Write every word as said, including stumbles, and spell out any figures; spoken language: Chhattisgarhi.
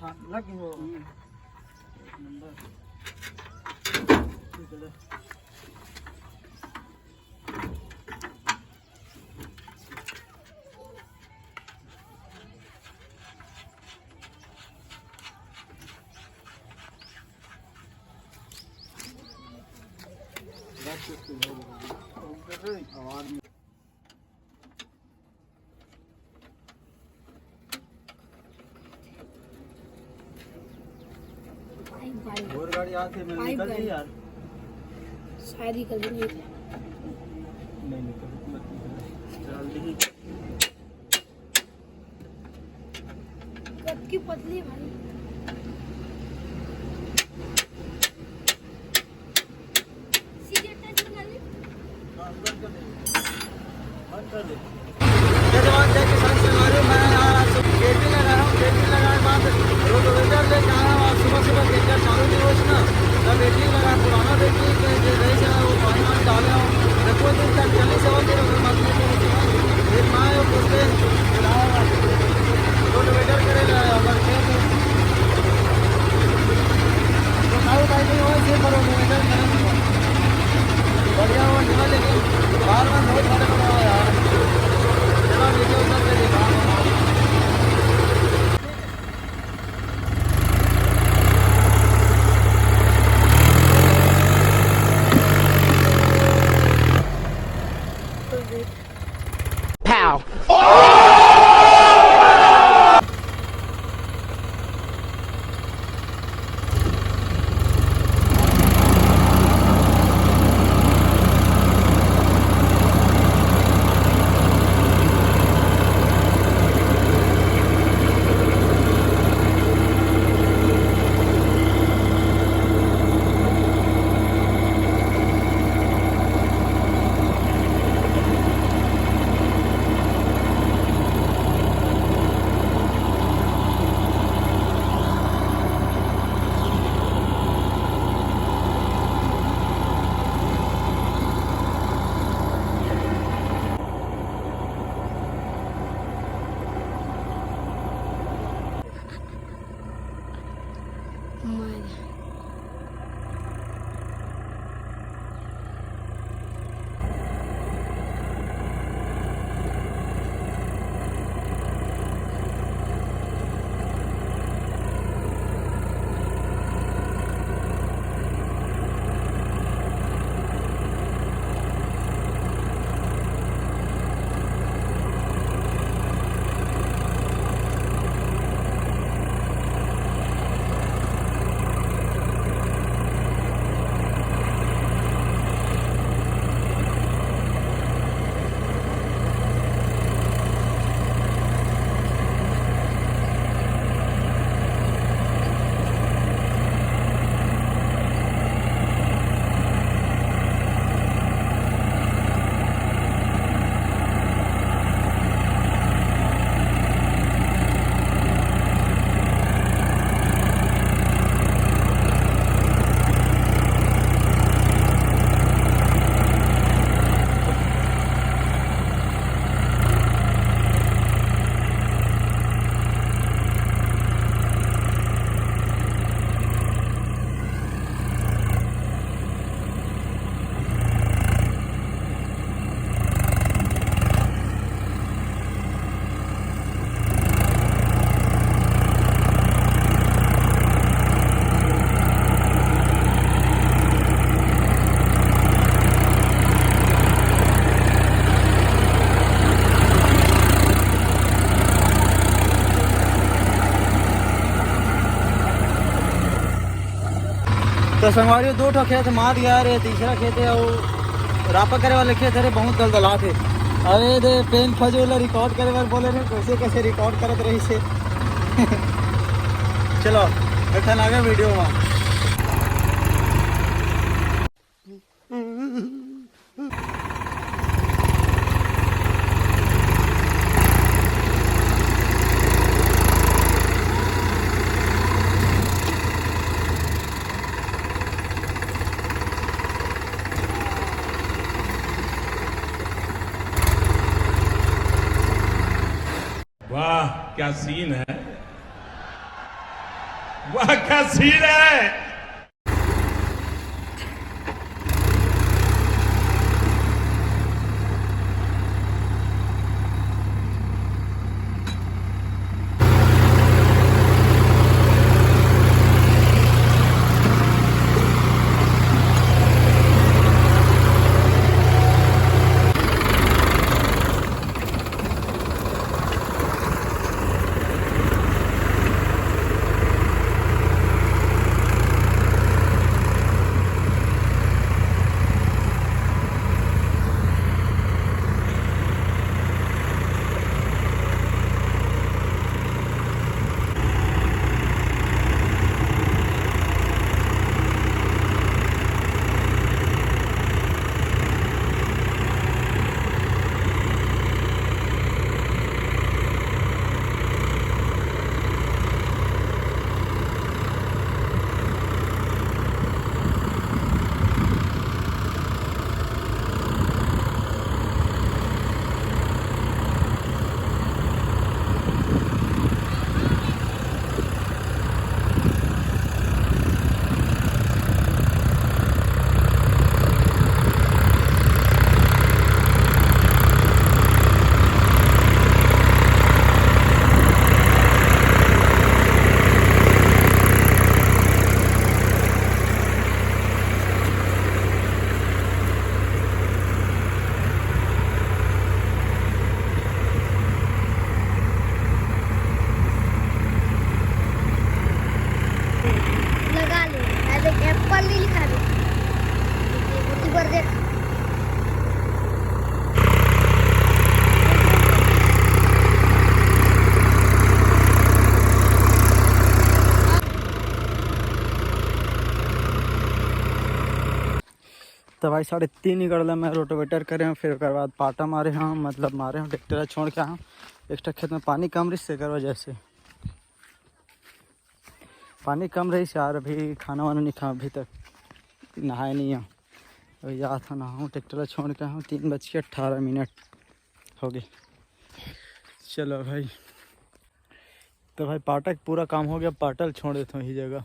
हाँ, लग गई वो। हम्म। एक नंबर। ठीक है, ले। पाइप गाड़ी। और गाड़ी आते में पाइप निकल गई गाड़ी। यार। शायद निकल गई। नहीं निकल, मत निकल। चल दी। कतकी पतली है भाई। सीधे टच में कर ले। हाँ, बंद कर दे। बंद कर दे। जय जवान, जय किसान संगवारी, मैं आज केबल लगा रहा हूँ। केबल लगाने के बाद रोटावेटर लेके आया हूँ। आज सुबह सुबह ट्रैक्टर चालू नहीं हो ना, तब बैटरी लगा, पुराना बैटरी के जो रह गया, वो पानी वानी डाले हूँ। देखो, दिन तक चले से होते रहो, बात नहीं करो। फिर मैं वो बोलते हैं, रोटावेटर करे ले आया, पर खेत में तो खाओ भाई, नहीं हो, ये करो, रोटावेटर करे। बढ़िया हुआ, लेकिन बार बार बहुत बड़े बड़े हो यार। चलो, वीडियो उधर से दिखा। Pow! तो संगवारी, दो ठो खेत मात गया रे, तीसरा खेत है, वो रापा करे वाले खेत है रे, बहुत दलदलात है। अरे दे, पेन फजूल रिकॉर्ड करे बर बोले रे, कैसे कैसे रिकॉर्ड करत रही से। चलो, बैठा लागे वीडियो में। वाह, क्या सीन है। वाह, क्या सीन है। लगा ले, ये देख, एप्पल नहीं लिखा है। ऊपर देख। तो भाई, साढ़े तीन एकड़ ला मैं रोटावेटर करे हूँ, फिर ओकर बाद पाटा मारे हूँ, मतलब मारे हूँ, ट्रैक्टर ला छोड़ के आया हूँ। एक ठो खेत में पानी कम रहिस, एकर वजह से। पानी कम रहिस यार, अभी खाना वाना नहीं खा, अभी तक नहाए नहीं हूँ। अभी जात हूँ नहाऊँ, ट्रैक्टर ला छोड़ के आया हूँ। तीन बज के अट्ठारह मिनट हो गए। चलो भाई, तो भाई, पाटा के पूरा काम हो गया, पाटा ला छोड़ देता हूँ इही जगह।